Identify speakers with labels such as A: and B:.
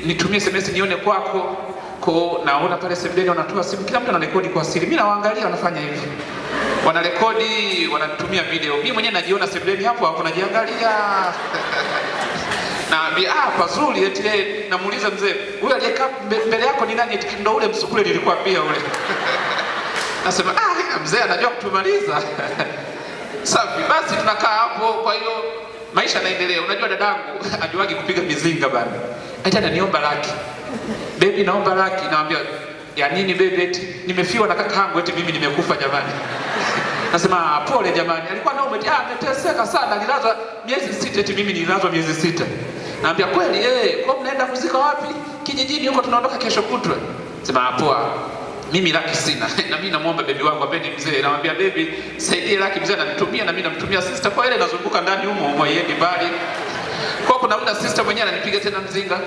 A: nitumie SMS nione kwako. Kwa naona pale sebuleni wanatoa simu, kila mtu anarekodi kwa siri. Mimi nawaangalia wanafanya hivi. Wanarekodi, wanatumia video. Mimi mwenyewe najiona sebuleni hapo hapo najiangalia. Naambia pazuri eti namuuliza mzee, huyu aliyekaa mbele yako ni nani? Eti ndo ule msukule nilikwambia ule. Nasema mzee anajua kutumaliza. Safi, basi tunakaa hapo. Kwa hiyo maisha yanaendelea. Unajua dadangu ajuagi kupiga mizinga bana. Eti ananiomba laki. Baby naomba laki. Naambia ya nini baby? Eti nimefiwa na kaka yangu, eti mimi nimekufa jamani. Nasema pole jamani. Alikuwa naomba eti ameteseka sana, alilazwa miezi 6, eti mimi nililazwa miezi 6. Naambia kweli kwa mnaenda kuzika wapi? Kijijini huko, tunaondoka kesho kutwa. Sema poa. Mimi laki sina. Na mimi namuomba baby wangu ambaye ni mzee. Namwambia baby saidie laki, mzee ananitumia na mimi namtumia sister. Kwa ile nazunguka ndani humo humo, yeye mbali. Kwa kuna muda sister mwenyewe ananipiga tena mzinga.